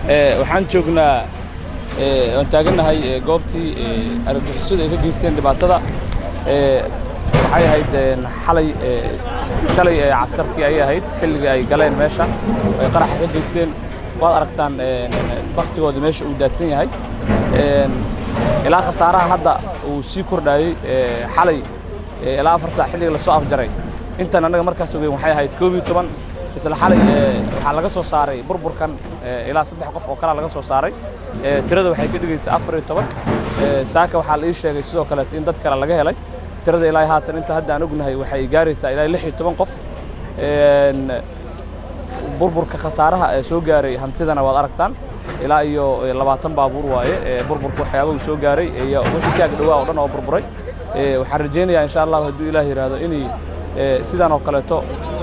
Waxaan joognaa, waan taagannahay goobtii argagixisadu ay ka geysteen dhibaatada. Waxay ahayd xalay, shalay casarkii ayay ahayd xilligii ay galeen meesha ay qaraxa ka geysteen. Waad aragtaan baktigooda meesha uu daadsan yahay, ilaa khasaaraha hadda uu sii kordhaayey. Xalay ilaa 4 saac xilliga lasoo afjaray intaan annaga markaas ogeyn waxay ahayd 11. Isla xalay waxaa laga soo saaray burburkan ilaa saddex qof oo kalaa laga soo saaray. Tirada waxay ka dhigaysaa 14. Saaka waxaa la ii sheegay sidoo kaleeto in dad kale laga helay. Tirada ilaa haatan inta hadda aan ognahay waxay gaaraysaa ilaa 16 qof. Burburka khasaaraha ee soo gaaray hantidana waad aragtaan, ilaa iyo 20 baabuur waaye burburka waxyaaba uu soo gaaray iyo wixii kaaga dhawaa oo dhan oo burburay. Waxaan rajaynayaa, insha Allah, hadduu Ilaah yidhaahdo, inay sidan oo kaleeto,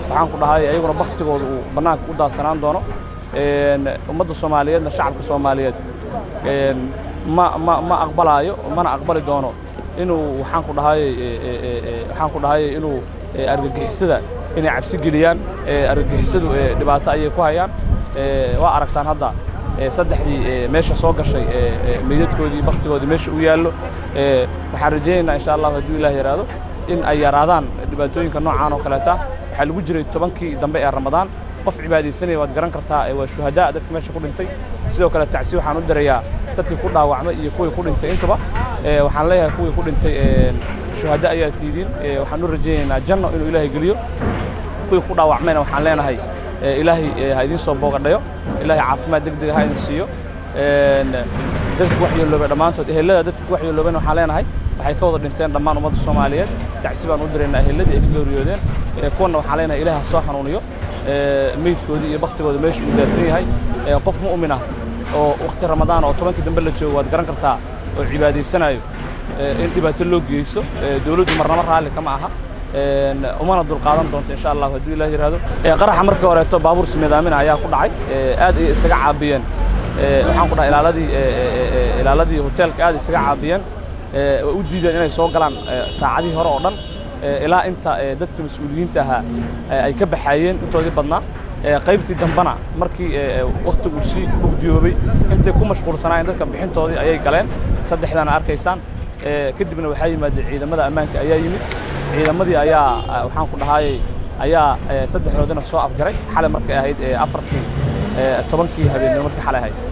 waxaan ku dhahay, ayaguna baktigooda uu bannaanka u daadsanaan doono. Ummadda Soomaaliyeedna, shacabka Soomaaliyeed ma aqbalaayo mana aqbali doono inuu, waxaan ku dhahay, inuu argagixisada inay cabsi geliyaan. Argagixisadu dhibaato ayay ku hayaan. Waa aragtaan hadda saddexdii meesha soo gashay meydadkoodii, baktigoodii meesha u yaallo. Waxaan rajaynaynaa, insha Allah, hadduu Ilaah yidhaahdo, in ay yaraadaan dhibaatooyinka noocaan oo kaleeta. Waxaa lagu jiray 10kii dambe ee Ramadaan. Qof cibaadaysanaya waad garan kartaa, waa shuhadaa dadka meesha ku dhintay. Sidoo kale tacsi waxaan u dirayaa dadkii ku dhaawacmay iyo kuwii ku dhintay intuba. Waxaan leeyahay kuwii ku dhintay, shuhada ayaa tiidiin, waxaan u rajaynaynaa janno inuu Ilaahay geliyo. Kuwii ku dhaawacmayna waxaan leenahay Ilaahay ha idiin soo boogadhayo, Ilaahay caafimaad degdega ha idin siiyo. Dadka ku waxyeeloobay dhammaantood, ehelada dadka ku waxyeeloobayna waxaan leenahay waxay ka wada dhinteen dhammaan ummadda Soomaaliyeed. Tacsi baan u diraynaa eheladii ay ka geeriyoodeen. Kuwanna waxaan leenahay Ilaah ha soo xanuuniyo. Meydkoodii iyo baktigooda meesha uu daadsan yahay, qof mu'min ah oo waqti Ramadaan oo 10kii dambe la joogo, waad garan kartaa, oo cibaadaysanayo, in dhibaato loo geysto, dowladdu marnaba raalli kama aha, umana dulqaadan doonto, insha Allah, hadduu Ilaah yidhaahdo. Qaraxa markii horeeto baabuur ismiidaamin ayaa ku dhacay. Aad ay isaga caabiyeen, waxaan ku dhahay, ilaaladii hoteelka aad isaga caabiyeen, way u diideen inay soo galaan saacadihii hore oo dhan, ilaa inta dadkii mas-uuliyiinta ahaa ay ka baxaayeen intoodii badnaa. Qaybtii dambena markii wakhtigu sii mugdiyoobay, intay ku mashquulsanaayeen dadka bixintoodii ayay galeen saddexdana arkaysaan. Kadibna waxaa yimaadeen ciidamada ammaanka ayaa yimid. Ciidamadii ayaa, waxaan ku dhahayay, ayaa saddexdoodina soo afjaray xalay markay ahayd afartii 10kii habeennimo markii xalay ahayd.